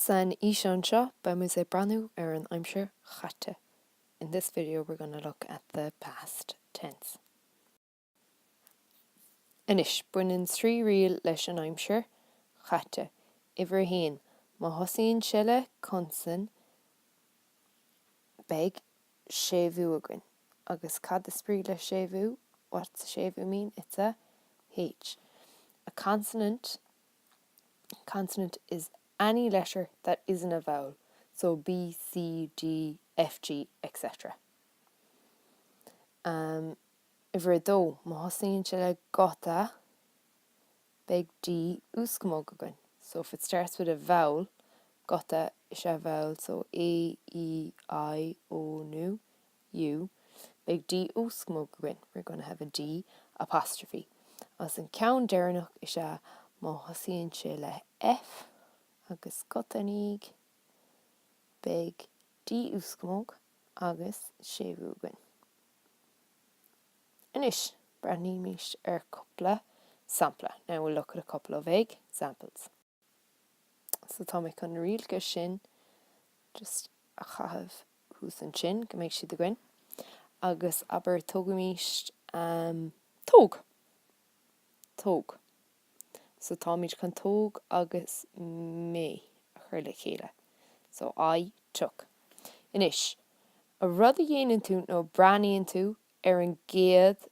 San fhíseán seo, beimid ag breathnú ar an aimsir chaite. In this video we're gonna look at the past tense. Anois, baineann 3 riail leis an aimsir chaite. Uimhir a haon, má thosaíonn sé le consan, beidh séimhiú againn. Agus cad is brí le séimhiú? What's a séimhiú mean? It's a H. A consonant consonant is any letter that isn't a vowel, so B, C, D, F, G, etc. Um, uimhir a dó, má thosaíonn sé le guta, beidh D uaschamóg againn. So if it starts with a vowel, guta is ea vowel, so A, E, I, O nó U, beidh D uaschamóg againn, we're going to have a D apostrophe. Agus an ceann deireanach is ea má thosaíonn sé le F agus guta ina dhiaidh, beidh D uaschamóg agus séimhiú againn. Anois, breathnaímis ar cúpla sampla. Now we'll look at a couple of examples. So tá mé chun na rialacha sin just a chaitheamh thuas ansin go mbeidh siad againn. Agus abair tógaimis um, tóg. Tóg. So táimid chun tóg agus mé a chur le chéile. So I took. Anois, an rud a dhéanann tú ná breathnaíonn tú ar an gcéad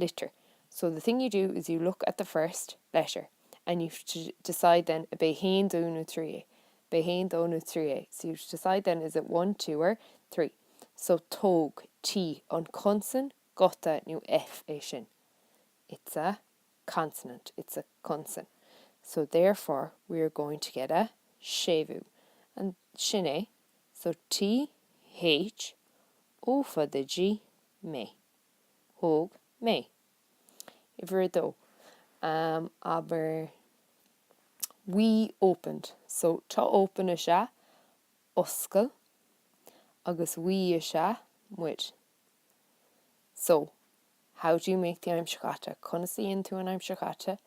litir. So the thing you do is you look at the first letter and you have to decide then ab é haon, dó nó trí é. Ab é haon, dó nó trí é. So you have to decide then is it one, two or three. So tóg, T, an consan, guta nó F é sin? It's a consonant, it's a consan. So therefore we are going to get a séimhiú. And sin é. So T, H, O fada G, mé. Thóg mé. Uimhir a dó. Abair We opened. So to open is ea oscail agus we is ea muid. So, how do you make the aimsir chaite? Conas a dhéanann tú an aimsir chaite?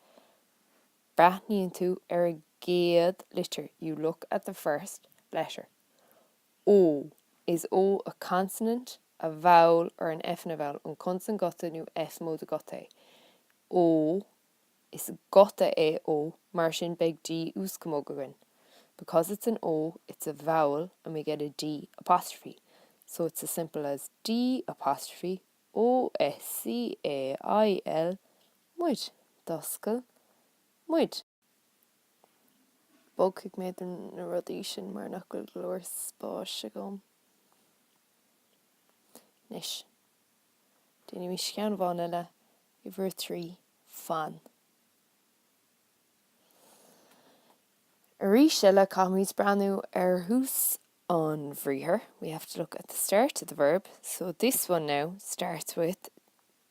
Breathnaíonn tú ar an gcéad litir. You look at the first letter. O, Is O a consonant, a vowel or an F and a vowel? An consan, guta nó F móide guta é? O, Is guta é O, mar sin beidh D uaschamóg againn. Because it's an O, it's a vowel and we get a D apostrophe. So it's as simple as D apostrophe O S C A I L muid. D'oscail muid. Bogfaidh mé de na rudaí sin mar nach bhfuil go leor spáis agam. Anois, déanaimis ceann amháin eile, uimhir a 3, fan. Arís eile, caithfimid breathnú ar thús an bhriathair. We have to look at the start of the verb. So this one now starts with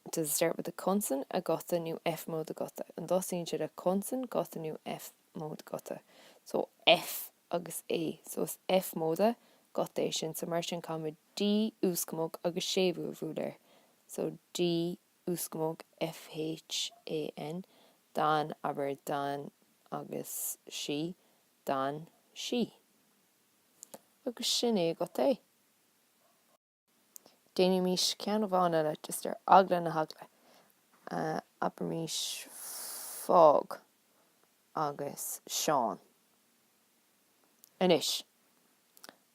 Does it start with a consan, a guta nó F móide guta? An dtosaíonn sé le consan, guta nó F móide guta? So F agus A. So is F móide guta é sin. So mar sin caithfimid D uaschamóg agus séimhiú a bhualadh air. So D uaschamóg F H A N, d'fhan, abair d'fhan agus sí, d'fhan sí. Agus sin é agat é. Déanaimis ceann amháin eile, just ar eagla na heagla. Abraimis fág agus Seán. Anois,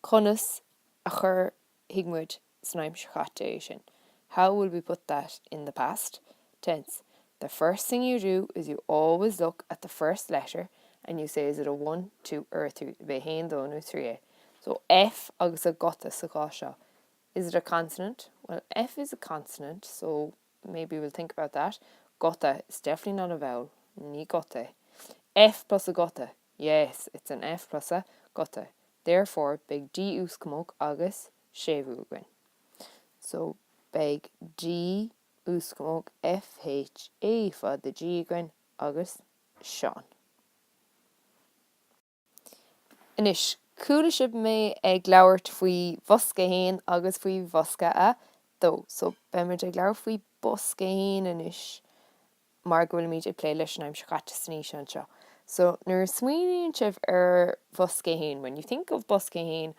conas a chuirfidh muid san aimsir chaite é sin? How will we put that in the past tense? The first thing you do is you always look at the first letter and you say is it a one, two or a three? Ab é haon, dó nó trí é? So F agus a guta sa chás seo. Is it a consonant? Well, F is a consonant, so maybe we'll think about that. Guta is definitely not a vowel. Ní guta é. F plus a guta. Yes, it's an F plus a guta. Therefore, beidh D uaschamóg agus séimhiú againn. So beidh D uaschamóg F H A fada G againn agus Seán. Anois, chuala sibh mé ag labhairt faoi bhosca a haon agus faoi bhosca a dó. So, beimid ag labhairt faoi bosca a haon anois mar go bhfuilimid ag plé leis an aimsir chaite san fhíseán seo. So nuair a smaoiníonn sibh ar bhosca a haon, when you think of bosca a haon,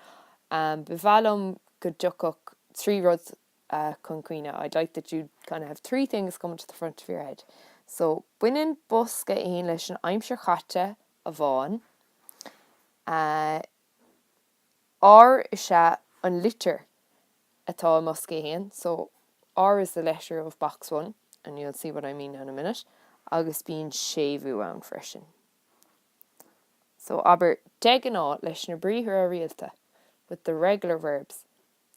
ba mhaith liom go dtiocfadh 3 rud chun cuimhne, I'd like that you'd kind of have 3 things coming to the front of your head. So baineann bosca a haon leis an aimsir chaite amháin. R is ea an litir atá i mbosca a haon, so R is the letter of box one, and you'll see what I mean in a minute, agus bíonn séimhiú ann freisin. So abair, de ghnáth, leis na briathra rialta, with the regular verbs,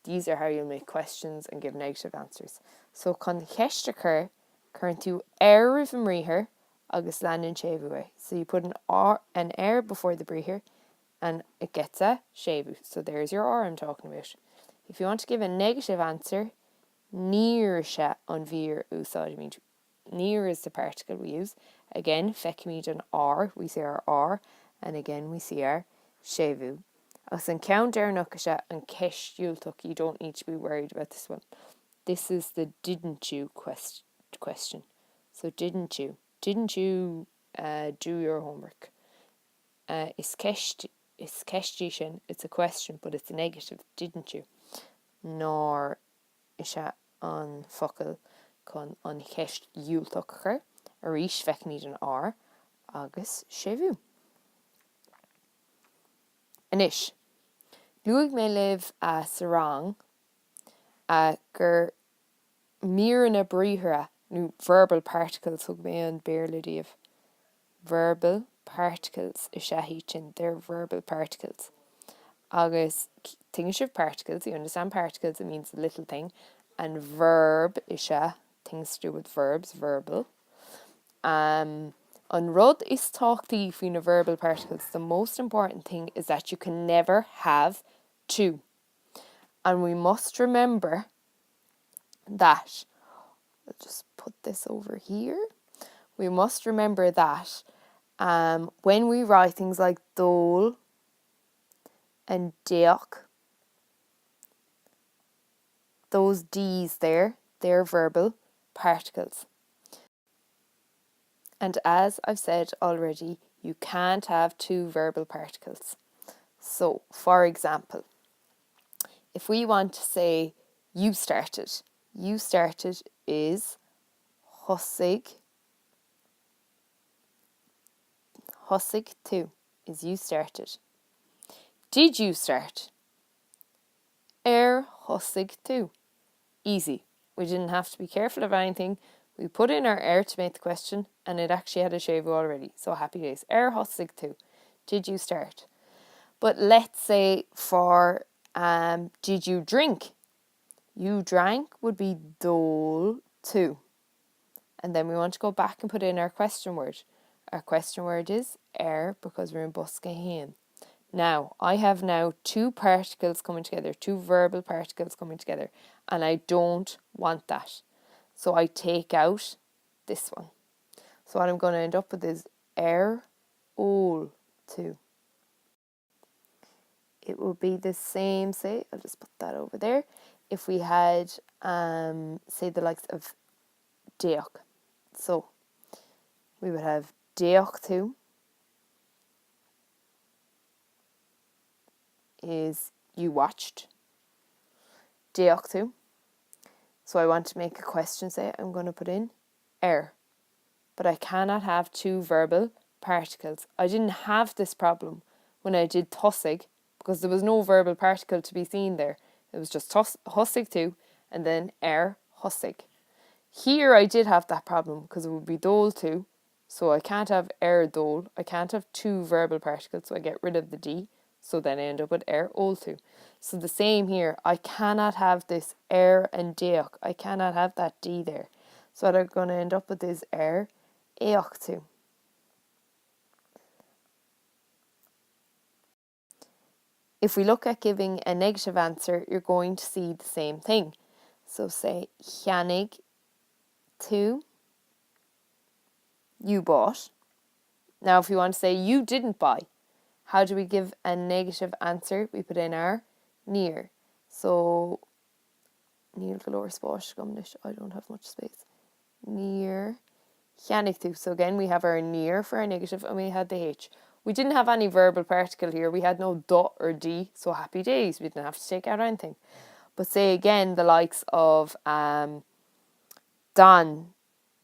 these are how you'll make questions and give negative answers. So chun ceist a chur, cuireann tú ar roimh an mbriathar agus leanann séimhiú é. So you put an R, an ar before the briathar and it gets a séimhiú. So there's your R I'm talking about. If you want to give a negative answer, níor is ea an mhír a úsáidimid. Níor is the particle we use. Again, feicimid an R, we see our R, and again we see our séimhiú. Agus an ceann deireanach is ea an ceist dhiúltach, you don't need to be worried about this one. This is the didn't you question. So didn't you, didn't you uh, do your homework? Uh, is ceist, is ceist í sin, it's a question, but it's a negative, didn't you? Nár is ea an focal chun an cheist dhiúltach a chur. Arís, feicimid an R agus séimhiú. Anois, luaigh mé libh sa rang gur míreanna briathartha nó verbal particles, thug mé an Béarla daoibh, verbal particles is ea iad sin, they're verbal particles. Agus tuigeann sibh particles, you understand particles, it means little thing, and verb is ea things to do with verbs, verbal. Um, an rud is tábhachtaí faoi na verbal particles, the most important thing is that you can never have two. And we must remember that I'll just put this over here. We must remember that um, when we write things like d'ól and d'fhéach, those D's there, they're verbal particles. And as I've said already, you can't have two verbal particles. So, for example, if we want to say you started, you started is thosaigh thosaigh tú is you started. Did you start? Ar thosaigh tú? Easy. We didn't have to be careful of anything. We put in our ar to make the question and it actually had a séimhiú already. So happy days. Ar thosaigh tú? Did you start? But let's say for um, did you drink? You drank would be d'ól tú. And then we want to go back and put in our question word. Our question word is ar because we're in bosca a haon. Now, I have now two particles coming together, two verbal particles coming together, and I don't want that. So I take out this one. So what I'm going to end up with is ar ól tú. It will be the same, say, I'll just put that over there, if we had, um, say, the likes of d'fhéach. So we would have d'fhéach tú is you watched. D'fhéach tú. So I want to make a question, say, I'm going to put in ar. But I cannot have two verbal particles. I didn't have this problem when I did thosaigh because there was no verbal particle to be seen there. It was just thosaigh tú and then ar thosaigh. Here I did have that problem because it would be d'ól tú, so I can't have ar d'ól, I can't have two verbal particles, so I get rid of the D, so then I end up with ar ól tú. So the same here, I cannot have this ar and d'fhéach, I cannot have that D there. So what I'm going to end up with is ar fhéach tú. If we look at giving a negative answer, you're going to see the same thing. So say cheannaigh tú, you bought. Now if you want to say you didn't buy, how do we give a negative answer? We put in our níor. So níl go leor spáis agam anois, I don't have much space. Níor. Cheannaigh tú. So again we have our níor for our negative and we had the H. We didn't have any verbal particle here, we had no do or di, so happy days, we didn't have to take out anything. But say again the likes of um, d'fhan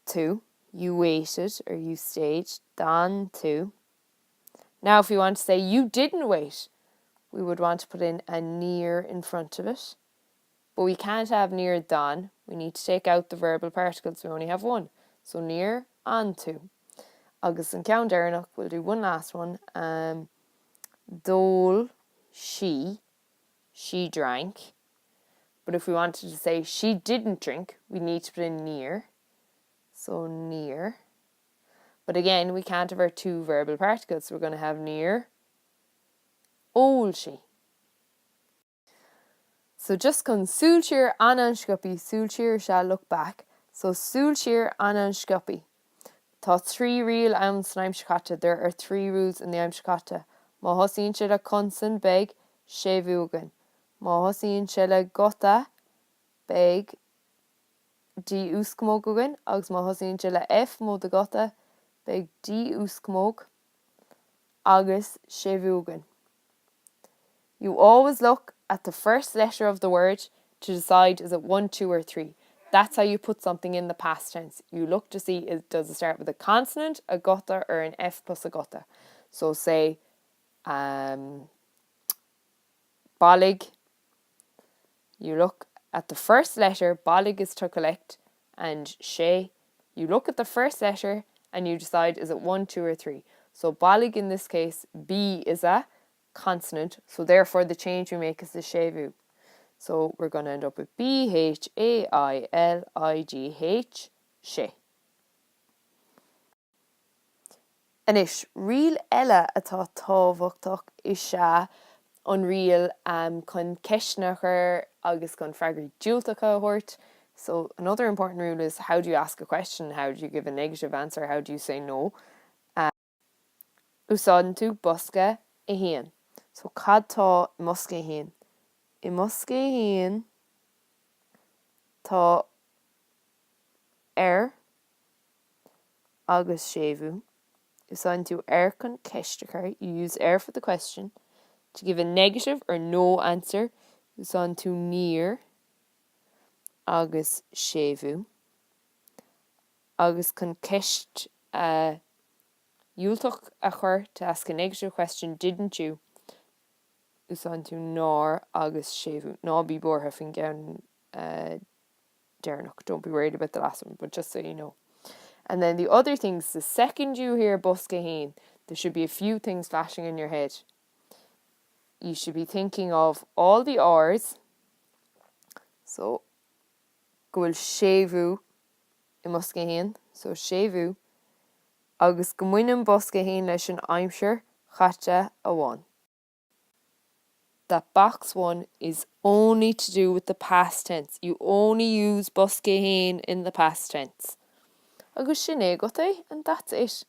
tú, you waited or you stayed, d'fhan tú. Now if we want to say you didn't wait, we would want to put in a níor in front of it. But we can't have níor d'fhan, we need to take out the verbal particles, we only have one. So níor fhan tú. Agus an ceann deireanach, we'll do one last one, um, d'ól sí, she drank. But if we wanted to say she didn't drink, we need to put in níor. So níor. But again, we can't have our two verbal particles, so we're going to have níor ól sí. So just chun súil siar an-an-sciobtha, súil siar is ea look back, so súil siar an-an-sciobtha. Tá 3 riail ann san aimsir chaite, there are 3 rules in the aimsir chaite. Má thosaíonn sé le consan beidh séimhiú againn. Má thosaíonn sé le guta beidh D uaschamóg againn agus má thosaíonn sé le F móide guta beidh D uaschamóg agus séimhiú againn. You always look at the first letter of the word to decide is it 1, 2 or 3. That's how you put something in the past tense. You look to see is, does it start with a consonant, a guta or an F plus a guta. So say um, bailigh, you look at the first letter, bailigh is to collect, and sé, you look at the first letter and you decide is it 1, 2 or 3. So bailigh in this case, B is a consonant, so therefore the change we make is the séimhiú. So we're going to end up with B H A I L I G H, sé. Anois, riail eile atá tábhachtach is ea an riail chun ceisteanna a chur agus chun freagraí diúltacha a thabhairt. So another important rule is how do you ask a question, how do you give a negative answer, how do you say no? Úsáideann tú bosca 1. So cad tá i mbosca 1? I mbosca 1 tá ar agus séimhiú. Úsáideann tú ar chun ceist a chur, you use ar for the question. To give a negative or no answer, úsáideann tú níor agus séimhiú. Agus chun ceist dhiúltach a chur, to ask a negative question, didn't you, úsáideann tú nár agus séimhiú. Ná bí buartha faoin gceann deireanach, don't be worried about the last one, but just so you know. And then the other things, the second you hear bosca 1, there should be a few things flashing in your head. You should be thinking of all the R's, so go bhfuil séimhiú i mbosca 1, so séimhiú, agus go mbaineann bosca 1 leis an aimsir chaite amháin. That box 1 is only to do with the past tense, you only use bosca 1 in the past tense. Agus sin é agat é, and that's it.